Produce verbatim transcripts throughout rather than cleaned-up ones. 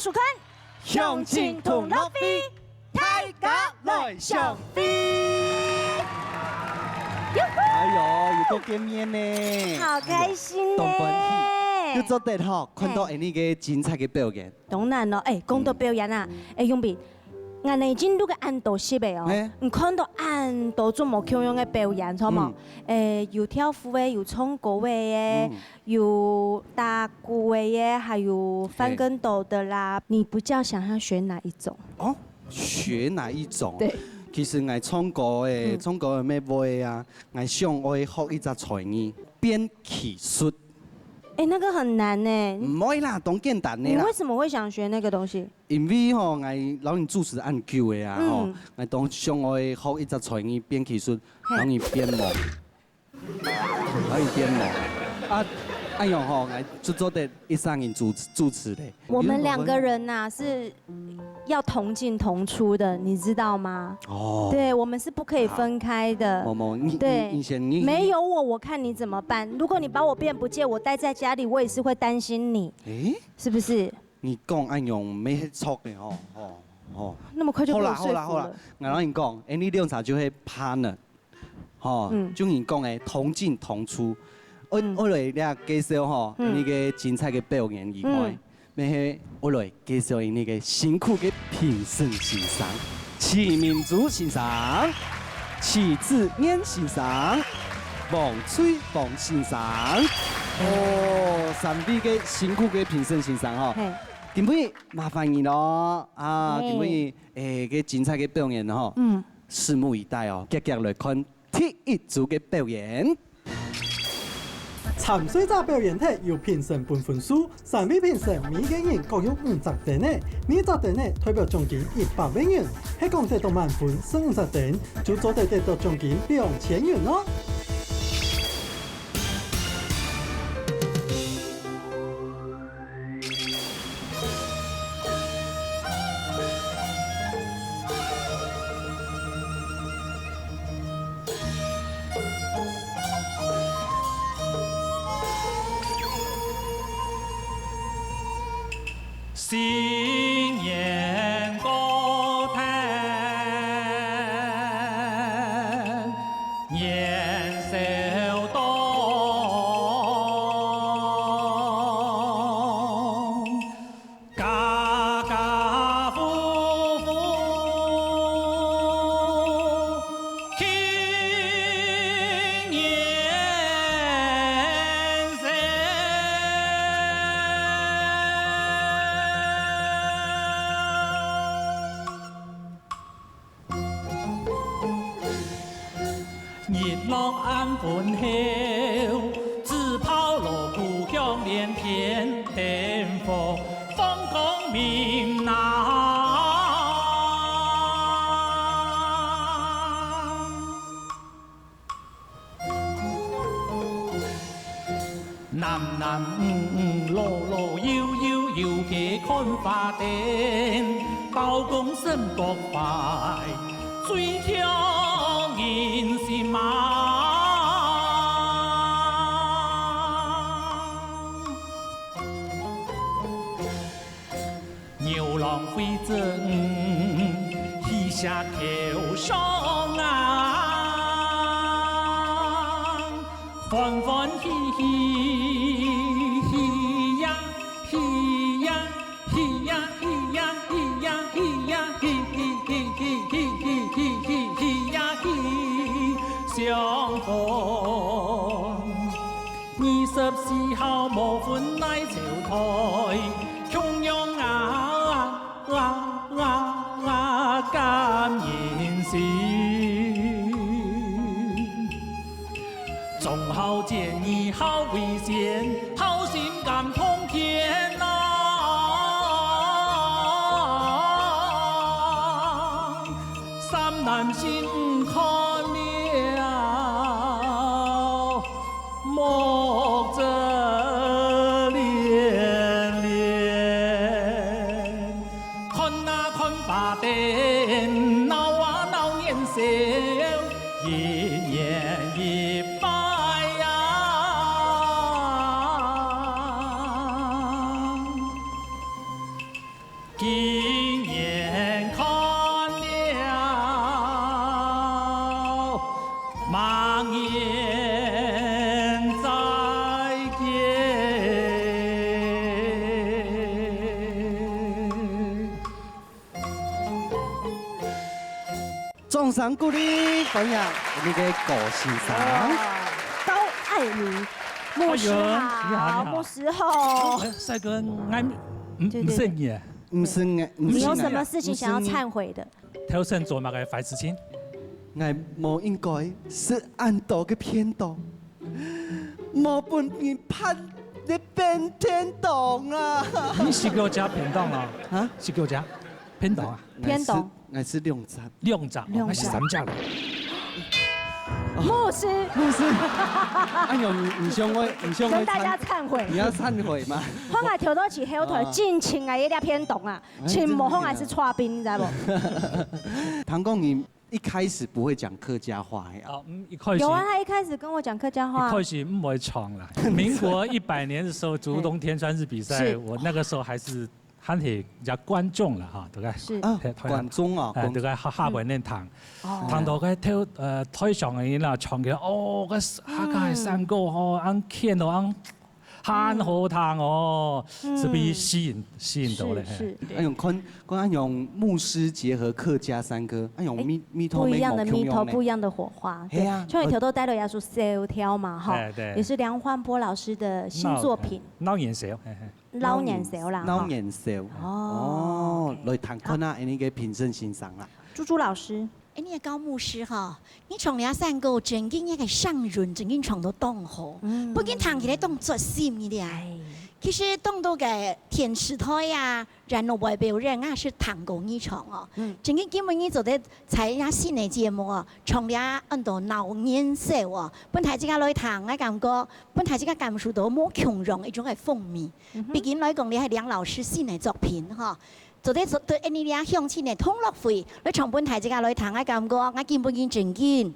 收看鄉親同樂會，大家來相會。喲呼！哎喲，又過見面呢，好開心呢。哎喲，當歡喜，又做得吼，看到恁呢个精彩个表演。當然咯，哎，講到表演啊，哎，永斌， 𠊎呢已經錄个恁多集个哦，哎。你看到恁多種無共樣个表演，著無？嗯。誒，有跳舞个，有唱歌个耶，嗯。有打鼓个耶，還有翻跟斗的啦。哎。你比較想要學哪一種？哦，學哪一種？對。其實𠊎唱歌誒，嗯。唱歌誒，乜會啊，𠊎想愛學一隻才藝，編技術。誒，那個很難呢。毋會啦，當簡單个啦。你為什麼會想學那個東西？ 因為吼，𠊎摎你主持恁久个啊，吼，嗯。𠊎當想愛學一隻才藝，編技術，嘿。摎你變魔，摎你變魔。啊，恁樣吼，𠊎就做得一儕人主持，主持咧。我們兩個人吶，是要同進同出的，你知道嗎？哦。對，我們是不可以分開的。好。某某，你，對。你，你先，你，沒有我，我看你怎麼辦？如果你把我變不見，我待在家裡，我也是會擔心你，誒？是不是？ 你講恁樣乜係著个吼，吼，吼。那麼快就被我說服了。好啦，好啦，好啦，𠊎摎你講，誒，你兩儕就係partner，吼，嗯。就你講个同進同出。愛，嗯。愛來這介紹吼，嗯。你个精彩个表演以外，嗯。乜係愛來介紹你个辛苦个評審先生。 徐明珠先生、徐子燕先生、黃翠芳先生。哦，三位个辛苦个評審先生吼。嘿。今晡日麻煩你咯，啊，嘿。今晡日，誒，个精彩个表演吼，嗯。拭目以待哦，遽遽來看第一組个表演。 參賽者表演忒，由評審分分數，三位評審每個人各有五隻燈仔，每隻燈仔代表獎金一百萬元，係講得到滿分十五隻燈，就做得得到獎金兩千元哦。 新年高谈，年少多。 家家户户慶年岁。日落暗分后，纸炮锣鼓响连天，灯火放光明亮。 男男女女，老老幼幼，遊街看花燈，包公升角槐，醉暢人心啊。 牛郎会织女，喜下桥上啊，欢欢喜喜，喜呀喜呀，喜呀喜呀，喜呀喜呀，喜喜喜喜喜喜喜喜呀喜，相逢。 二十四孝無分來朝代，共樣啊啊啊啊感人心。忠孝節義孝為先，孝心感通天啊！三男心看了 目汁连连。看啊看花灯，闹啊闹年宵，一年一拜呀。年再见。掌声鼓励，欢迎我们的高先生。哇，高爱民，牧师好，哎呦，你好，你好。牧师好。哎，帅哥，俺，嗯，对，对，不是你。对。不是你，不是你。你有什么事情想要忏悔的？ 头先做麼个壞事情？𠊎無應該食恁多个便當，無分人辦个便當啊！你食幾隻便當啊？啊？食幾隻便當啊？便當。𠊎食，𠊎食兩隻。兩隻。兩隻。𠊎食三隻了。牧師。牧師。哎呦，你，你想我，你想我懺，跟大家懺悔。你要懺悔嗎？後來頭到起後台，啊。盡情个一粒便當啊！ 哎，盡無好，真的啊。還係搓冰，你知無？唐貢，你一開始不會講客家話呀？哦，嗯，一開始，有啊，他一開始跟我講客家話。一開始毋會唱啦。民國一百年的時候，竹東天穿日比賽，是。我那個時候還是，還係人家觀眾了哈，大概。是。啊，嘿，觀眾啊，哎，觀，大概下，下半年聽。嗯。哦。聽到該頭，呃，台上个人啦，唱起來，哦，該客家个山歌吼，恁慶哦，恁 還好聽哦，嗯。係被吸引，吸引到咧，是，嘿。是，對。哎喲，看，看恁樣牧師結合客家山歌，哎喲，哎，味，味道不一樣的味道，無共樣呢。不一樣的火花，對。係啊。像你頭到帶了一首小調嘛，哈，哎，對。也是梁煥波老師的新作品。老，老年小，嘿，嘿。老年小啦，哈。老年小。哦，哦，OK。來聽看啊，好。恁个評審欣賞啦。朱朱老師。 哎，你个高牧師吼，你唱這山歌正經，你个聲韻正經唱到當好，嗯。不過聽起來當扎心个咧。哎。其實當多个電視台啊，然後外表人啊，係聽過你唱哦。嗯。正經今晡日做得在這新个節目哦，唱這恁多老年小哦，分大自家來聽，𠊎感覺，分大自家感受到無共樣一種个風味。嗯哼。畢竟來講，這係梁老師新个作品吼。 做得做，對，恁呢這鄉親个同樂會，來唱分大自家來聽，𠊎感覺𠊎今晡日正經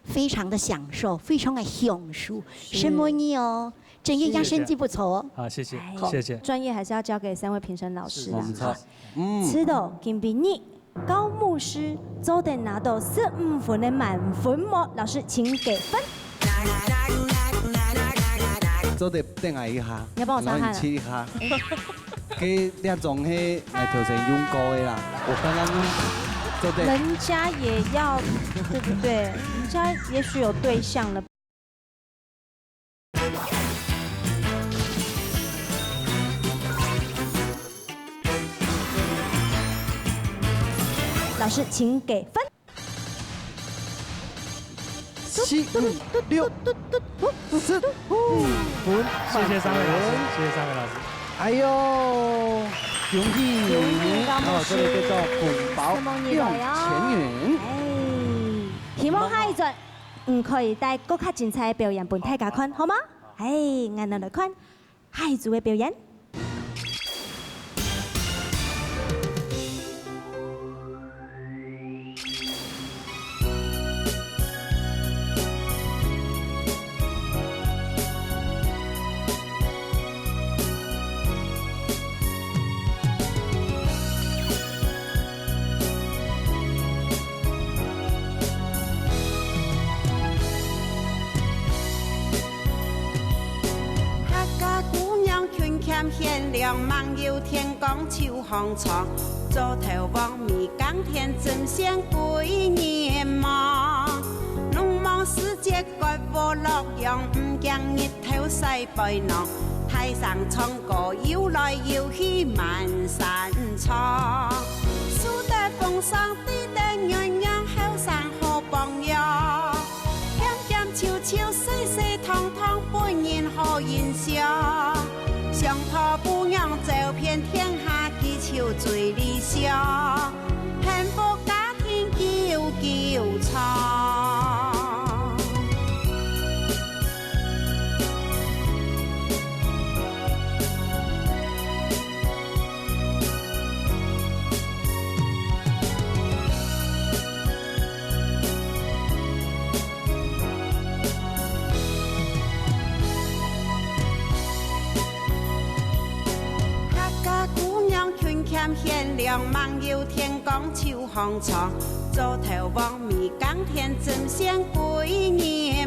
非常的享受，非常的享受，是。承蒙你哦，正經也成績不錯。好，謝謝，好。謝謝。專業還是要交給三位評審老師啦。是，沒錯。嗯。知道今晡日高牧師做得拿到十五分的滿分無？老師，請給分。做得等𠊎一下，你要幫我擦汗啊？然後你擛一下。 該這種係𠊎頭先用過个啦，我剛剛用，做得。人家也要，對不對？人家也許有對象了。老師，請給分。 七、五、六、十五分。謝謝三位老師，謝謝三位老師。哎喲，恭喜你！恭喜高牧師。哦，這個叫做紅包六千元。承蒙你來哦。哎，希望下一轉，嗯，可以帶更加精彩个表演分大家看，好嗎？哎，𠊎等來看 下一組个表演。 客家姑娘勤儉賢良，吂有天光就䟘床，早頭黃尾耕田，針線歸日忙。農忙時節割禾落秧，毋驚日頭曬背囊，大聲唱 歌游來游去滿山場，樹得風霜，地得暖陽，後生好榜樣。恬恬靜靜，細細堂堂，分人好印象。鄉土餔娘走遍天下，佢就最理想。幸福家 庭久久長。 客家姑娘勤儉賢良，吂有天光就䟘床，早頭黃尾耕田，針線歸日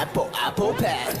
Apple, Apple Pen。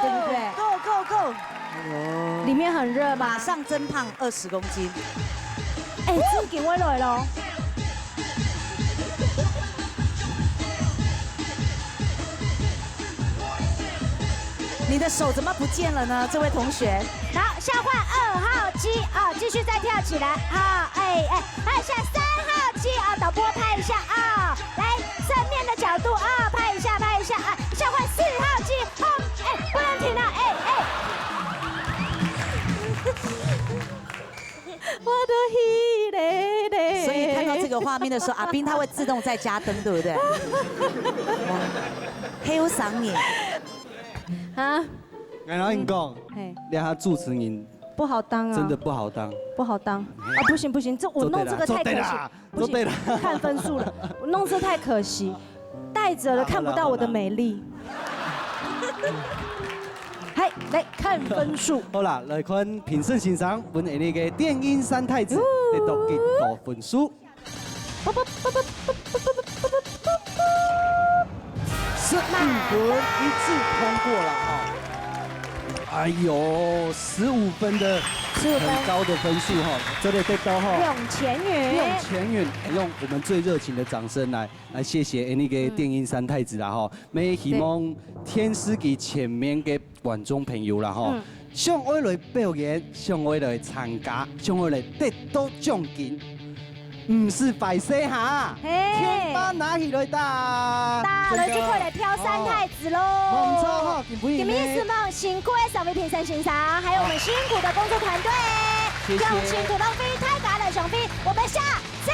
对不对？ Go go go！里面很热吗？马上增胖二十公斤。哎，真紧我来咯。你的手怎么不见了呢，这位同学？好，现在换二号机啊，继续再跳起来啊！哎哎，拍一下三号机啊，导播拍一下啊，来正面的角度啊，拍一下拍一下啊，现在换四号机，哦，哎，不能畫面的時候，阿斌他會自動再加燈，對不對？哇，還有賞你。啊，我跟你講，嘿，你看主持人不好當啊，真的不好當。不好当啊！不行不行，这我弄这个太可惜做对啦，不行做对啦，看分数了，我弄这太可惜，带着了看不到我的美丽。嗨，来看分数，好啦，來看評審先生分𠊎个電音三太子得到幾多分數？十五分，一致通過了哈。哎呦，十五分的很高的分數哈，真的得到哈。兩千元用。千元，用我们最热情的掌声来来谢谢𠊎个電音三太子啦哈。也希望電視機前面个觀眾朋友啦哈，想愛來表演，想愛來參加，想愛來得到獎金，毋使壞勢哈，嘿電話拿起來打，大家就可以来挑三太子喽。無錯哈，今晡日呢今天是我们辛苦的三位评审先生，还有我们辛苦的工作团队，谢谢用辛苦浪费，大家来浪费，我们下次